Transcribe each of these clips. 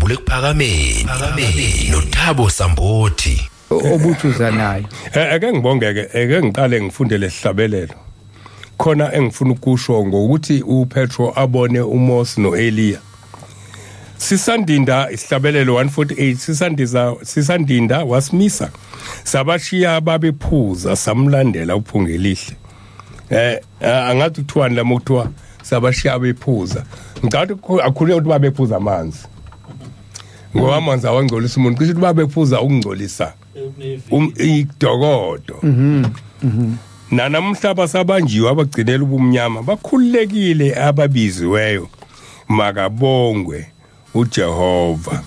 Odabula ekuphakameni. Phakameni noThabo Sambothi. Obuthuza nayo. Ake ngibongeke, ake ngiqale ngifunde lesihlabelelo. Khona engifuna ukusho ngokuthi uPetro abone uMose noEliya. Sisandinda isihlabelelo 148, sisandiza sisandinda wasimisa. Sabashiya babephuza samlandela uphungelihle. Angathi kuthiwani la mokuthiwa sabashiya bephuza. Ngicabanga ukuthi akhulunywa ukuthi babephuza amanzi. Ngoba amanzi awangcolisa umuntu, cishe ukuthi babephuza ukungcolisa idokodo. Nanamhla basabanjiwe abagcinela ubumnyama bakhululekile ababiziweyo, makabongwe uJehova.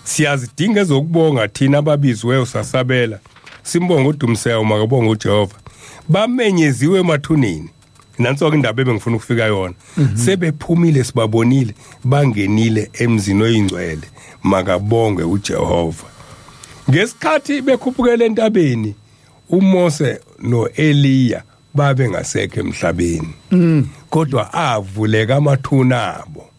Siyazidinga ezokubonga thina ababiziweyo, sasabela simbonga udumiseyo, makabongwe uJehova. Bamenyeziwe emathuneni. Nanso ke indaba ebengifuna ukufika yona. Sebephumile sibabonile, bangenile emzini oyingcwele, makabongwe uJehova. Ngesikhathi bekhuphukela entabeni, uMose noEliya babe ngasekho emhlabeni, kodwa avuleka amathuna abo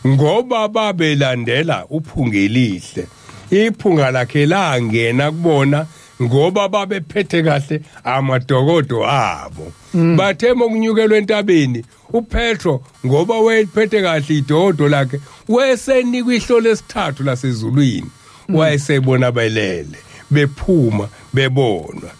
ngoba babelandela uphungelihle. Iphunga lakhe langena kubona ngoba babephethe kahle amadokodo abo. Bathe mokunyukelwa entabeni, uPetro ngoba wayephethe kahle idokodo lakhe, wesenikwa ihlo lesithathu lasezulwini, wayesebona belele bephuma bebonwa.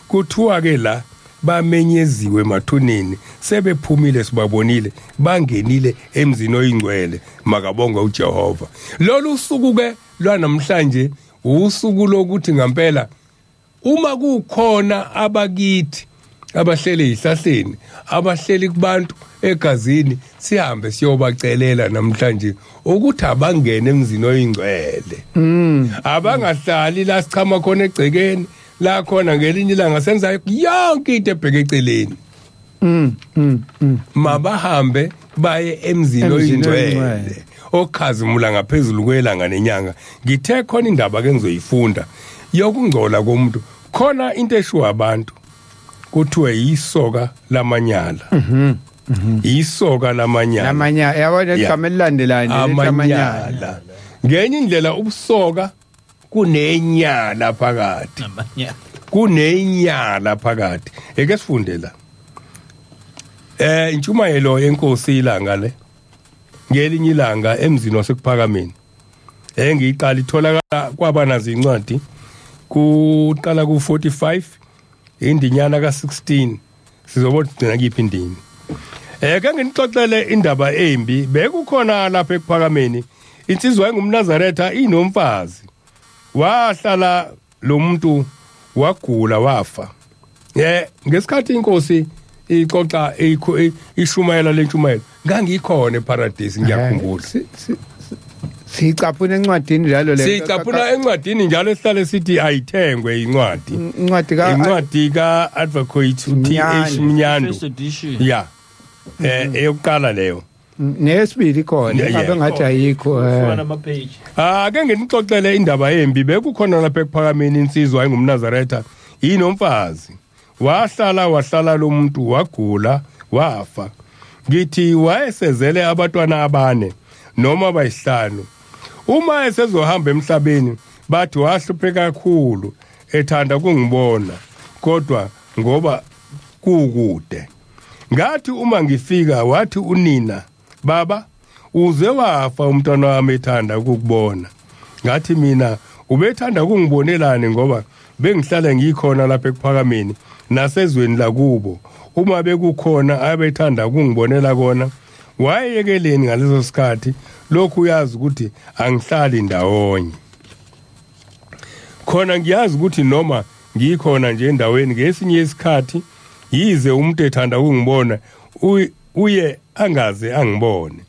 Kuthiwa ke la bamenyeziwe emathuneni, sebephumile sibabonile, bangenile emzini oyingcwele, makabongwe uJehova. Lolu suku ke lwanamhlanje usuku lokuthi ngempela uma kukhona abakithi abahleli ezihlahleni, abahleli kubantu egazini, sihambe siyobacelela namhlanje ukuthi abangene emzini oyingcwele. Abangahlali la sichama khona egcekeni la khona, ngelinye ilanga senza yonke into ebheke eceleni. Mabahambe baye emzini Emzini oyingcwele oyingcwele. okhazimula ngaphezulu kwelanga nenyanga. Ngithe khona indaba ke ngizoyifunda yokungcola komuntu. Khona into eshiwa abantu, kuthiwe yisoka lamanyala, isoka lamanyala. Lamanyala, yabona, igama elilandelayo nje lithi amanyala. Amanyala. Ngenye indlela ubusoka kunenyala phakathi. Amanyala. Kunenyala phakathi. Eke sifunde la intshumayelo yenkosi ilanga le ngelinye ilanga emzini wasekuphakameni engiyiqala, itholakala kwabanazo incwadi, kuqala ku 45 indinyana ka 16. Sizobona sigcina kiphi indini. Ke nginixoxele indaba embi. Bekukhona lapha ekuphakameni insizwa engumNazaretha inomfazi. Wahlala lo muntu wagula wafa. Ngesikhathi inkosi ixoxa ishumayela lentshumayelo, ngangikhona eParadise, ngiyakhumbula. Siyicaphuna encwadini njalo le. Siyicaphuna encwadini njalo, esihlale sithi ayithengwe incwadi. Incwadi ka Incwadi ka Advocate uTH Mnyandu. Mnyandu. First edition. Ya, eyokuqala leyo. Neyesibili khona. Ngabe ngathi ayikho. Hlukana ama-page. Ah, ake nginixoxele indaba embi. Bekukhona lapha ekuphakameni insizwa engumNazaretha inomfazi. Wahlala wahlala lo muntu wagula wafa. Ngithi wayesezele abatwana abane noma bayisihlanu. Uma esezohamba emhlabeni, bathi wahlupheka kakhulu ethanda kungibona, kodwa ngoba kukude. Ngathi uma ngifika, wathi unina, "Baba, uze wafa umntwana wami ethanda ukukubona." Ngathi mina, "Ubethanda ukungibonelani, ngoba bengihlala ngikhona lapha ekuphakameni nasezweni lakubo? Uma bekukhona abethanda ukungibonela kona, wayekeleni ngaleso sikhathi? Lokhu uyazi ukuthi angihlali ndawonye khona. Ngiyazi ukuthi noma ngikhona nje endaweni, ngesinye isikhathi yize umuntu ethanda ukungibona, uye angaze angibone.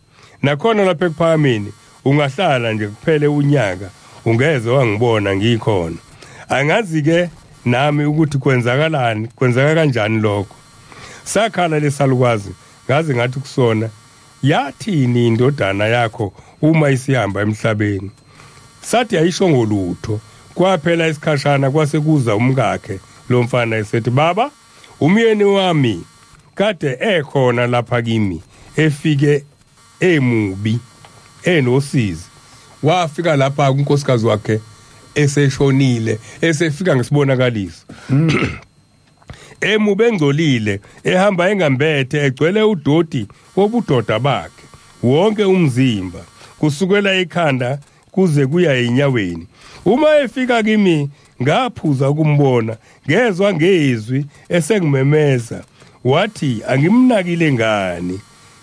Nakhona lapha ekuphakameni ungahlala nje kuphele unyaka ungeze wangibona ngikhona. Angazi ke nami ukuthi kwenzakalani, kwenzeka kanjani lokho." Sakhala lesalukwazi, ngaze ngathi kusona, "Yathini indodana yakho uma isihamba emhlabeni?" Sathi ayisho ngolutho. Kwaphela isikhashana, kwase kuza umkakhe lo mfana esethi, "Baba, umyeni wami kade ekhona lapha kimi, efike emubi enosizi. Wafika lapha kunkosikazi wakhe eseshonile, esefika ngesibonakaliso. Emube engcolile, ehamba engambethe, egcwele udoti wobudoda bakhe wonke umzimba, kusukela ekhanda kuze kuya enyaweni. Uma efika kimi ngaphuza ukumbona, ngezwa ngezwi esengimemeza, wathi angimnakile ngani.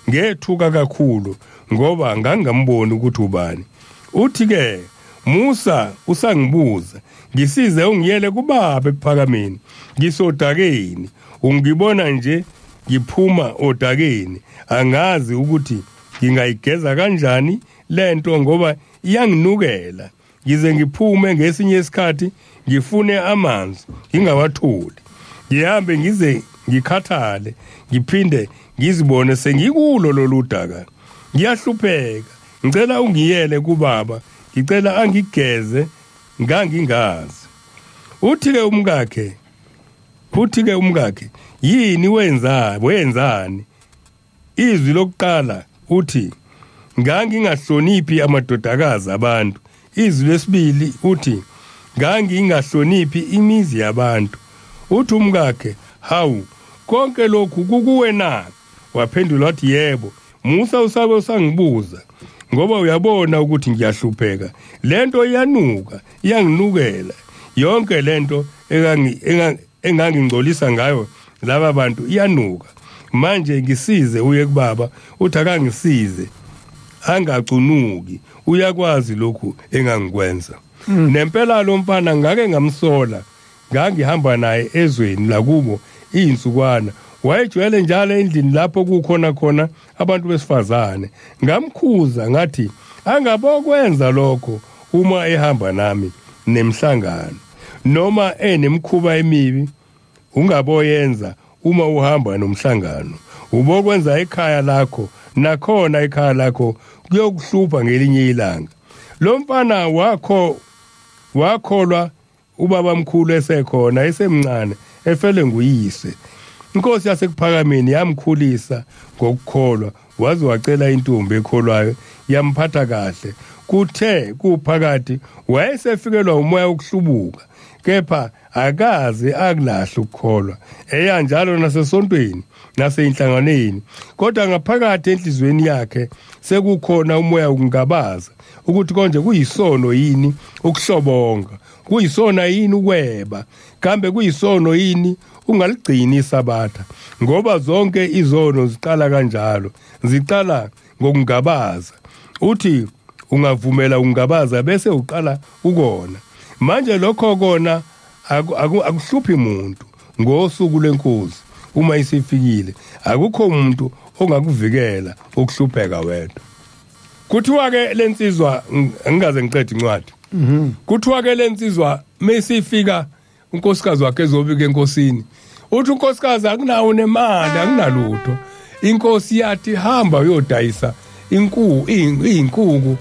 Ngethuka kakhulu ngoba ngangingamboni ukuthi ubani. Uthi ke, Musa usangibuza, ngisize ungiyele kubaba ekuphakameni, ngisodakeni, ungibona nje ngiphuma odakeni, angazi ukuthi ngingayigeza kanjani lento ngoba iyanginukela. Ngize ngiphume ngesinye isikhathi ngifune amanzi ngingawatholi, ngihambe ngize ngikhathale, ngiphinde ngizibone sengikulo lolu daka. Ngiyahlupheka, ngicela ungiyele kubaba, ngicela angigeze ngangingazi. Uthi-ke umkakhe, uthi-ke umkakhe, yini wenza, wenzani? Izwi lokuqala uthi ngangingahloniphi amadodakazi abantu. Izwi lesibili uthi ngangingahloniphi imizi yabantu. Uthi umkakhe, hawu, konke lokhu kukuwe na? Waphendula wathi yebo. Musa usabe usangibuza ngoba uyabona ukuthi ngiyahlupheka. Lento iyanuka, iyanginukela. Yonke lento engangingcolisa ngayo laba bantu iyanuka. Manje ngisize uye kubaba, uthi akangisize angacunuki, uyakwazi lokhu engangikwenza. Nempela lo mfana ngake ngamsola, ngangihamba naye ezweni lakubo izinsukwana, wayejwayele njalo endlini lapho kukhona khona abantu besifazane. Ngamkhuza ngathi angabokwenza lokho uma ehamba nami nemhlangano, noma enemikhuba emibi ungaboyenza uma uhamba nomhlangano, ubokwenza ekhaya lakho, nakhona ekhaya lakho kuyokuhlupha ngelinye ilanga. Lo mfana wakho wakholwa ubaba mkhulu esekhona esemncane, efele nguyise. Inkosi yasekuphakameni yamkhulisa ngokukholwa, waze wacela intombi ekholwayo, yamphatha kahle. Kuthe kuphakathi wayesefikelwa umoya wokuhlubuka, kepha akaze akulahla ukukholwa, eya njalo nasesontweni naseyinhlanganweni, kodwa ngaphakathi enhliziyweni yakhe sekukhona umoya wokungabaza ukuthi konje kuyisono yini ukuhlobonga, kuyisona yini ukweba, kambe kuyisono yini ungaligcini isabatha, ngoba zonke izono ziqala kanjalo, ziqala ngokungabaza. Uthi ungavumela ukungabaza bese uqala ukona. Manje lokho kona akuhluphi muntu ngosuku lwenkosi uma isifikile, akukho umuntu ongakuvikela ukuhlupheka wedwa. Kuthiwa ke lensizwa, ngingaze ngiqede incwadi. Kuthiwa ke lensizwa mesifika unkosikazi wakhe ezobika enkosini, uthi unkosikazi akunawo nemali, akunalutho. Inkosi yathi hamba uyodayisa inkuku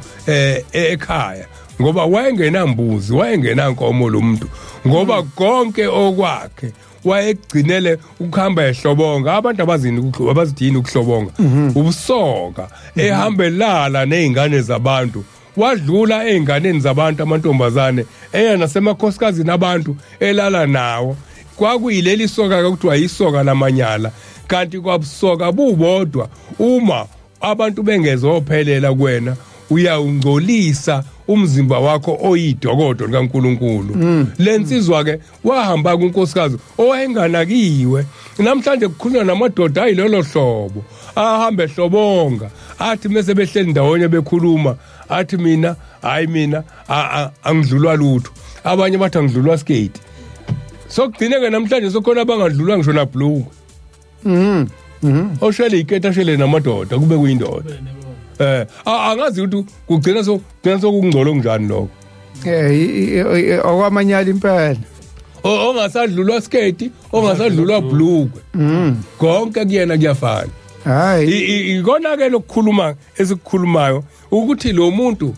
ekhaya, ngoba wayengenambuzi, wayengenankomo lo muntu, ngoba konke okwakhe wayegcinele ukuhamba ehlobonga. Abantu abazini abazidini ukuhlobonga, ubusoka, ehambelala nezingane zabantu, wadlula ezinganeni zabantu amantombazane, eya nasemakhosikazi abantu elala nawo. Kwakuyileli soka ke kuthiwa isoka lamanyala, kanti kwabusoka bubodwa. Uma abantu bengezophelela kuwena, uyawungcolisa umzimba wakho oyidokodo likaNkuluNkulu. Lensizwa ke wahamba kunkosikazi owayenganakiwe. Namhlanje kukhulunywa namadoda ayilolo hlobo, ahambe ehlobonga, athi mase behleli ndawonye bekhuluma, athi mina hayi mina angidlulwa lutho. Abanye bathi angidlulwa skate. Sokugcine ke namhlanje sokhona abangadlulwa ngisho nabhluku. Oshele iketi, ashele namadoda, kube kuyindoda. Angazi ukuthi kugcina so kugcina sokungcola okunjani lokho. Okwamanyala impela. Ongasadlulwa sketi, ongasadlulwa bhlukwe. Konke kuyena kuyafana. Hayi. Ikona ke lokukhuluma esikukhulumayo ukuthi lo muntu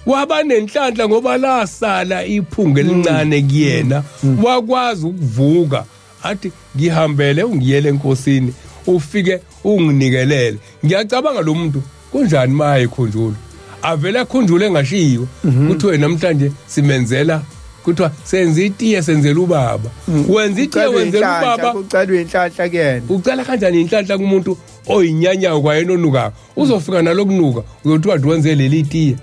waba nenhlanhla ngoba lasala iphunga elincane kuyena, wakwazi ukuvuka athi ngihambele ungiyele enkosini, ufike unginikelele. Ngiyacabanga lo muntu kunjani maye khonjulu Avele akhunjule engashiwo kuthiwe namhlanje simenzela, kuthiwa senza itiye, senzela ubaba. Wenza itiye, Kucelwe wenzela inhlanhla, ubaba. Kucelwe inhlanhla kuyena. Ucela kanjani inhlanhla kumuntu oyinyanyayo kwayena onukayo? Uzofika nalokunuka, uzothiwa wenze leli tiye,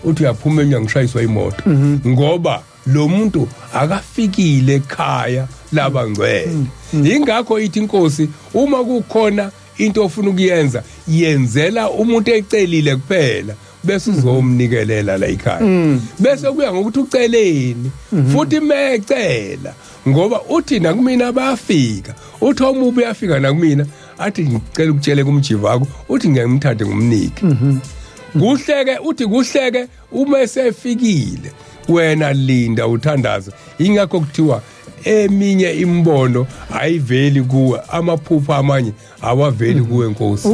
uthi uyaphuma emnyango, ushayiswa imoto, ngoba lo muntu akafikile ekhaya labangcwele. Ingakho ithi inkosi, uma kukhona into ofuna ukuyenza, yenzela umuntu ecelile kuphela, bese uzomnikelela la ekhaya, bese kuya ngokuthi uceleni futhi mecela, ngoba uthi nakumina bayafika, uthi omubi uyafika nakumina, athi ngicela ukutshele kumjiva wakho, uthi ngiyamthathe ngumnike. Kuhleke, uthi kuhleke uma esefikile. Wena linda, uthandaze. Ingakho kuthiwa eminye imbono ayiveli kuwe, amaphupho amanye awaveli kuwe, Nkosi.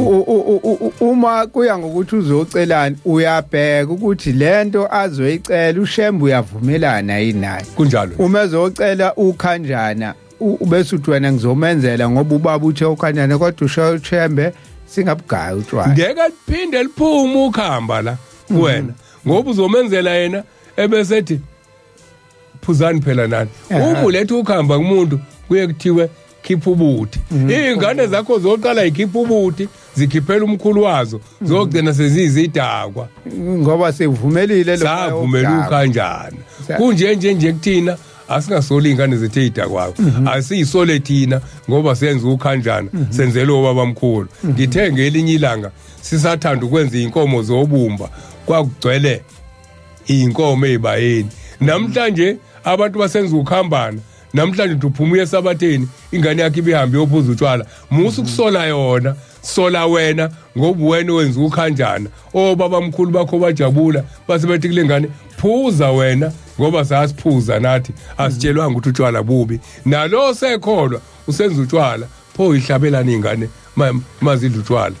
Uma kuya ngokuthi uzocelani, uyabheka ukuthi lento azoyicela uShembe uyavumelana yini naye. Kunjalo. Uma ezocela ukhanjana, bese uthi wena ngizomenzela ngoba ubaba uthe ukhanjana, kodwa usho uShembe singabugaya utshwala. Ngeke liphinde liphume ukhamba la kuwena, ngoba uzomenzela yena ebesethi phuzani phela nani. Uma uletha ukhamba kumuntu, kuye kuthiwe khipha ubuthi. Iy'ngane zakho zoqala yikhipha ubuthi, zikhiphela umkhulu wazo, zogcina seziyizidakwa. Ngoba sivumelile lo moya Savumela wokudakwa. ukhanjana. Kunje nje nje kuthina asingasoli iy'ngane zethu ey'dakwako, asiyisole thina ngoba senza ukhanjana, senzele obaba mkhulu. Ngithe ngelinye ilanga sisathanda ukwenza iy'nkomo zobumba, kwakugcwele iy'nkomo ey'bayeni. Namhlanje abantu basenza ukuhambana. Namhlanje uthi uphuma uye esabatheni, ingane yakho ibihambe iyophuza utshwala. Musa ukusola yona, sola wena, ngoba wena wenza ukhanjana. Obaba mkhulu bakho bajabula, base bethi kule ngane phuza wena, ngoba sasiphuza nathi, asitshelwanga ukuthi utshwala bubi. Nalo sekholwa usenza utshwala, pho ihlabelana ingane mazidla utshwala.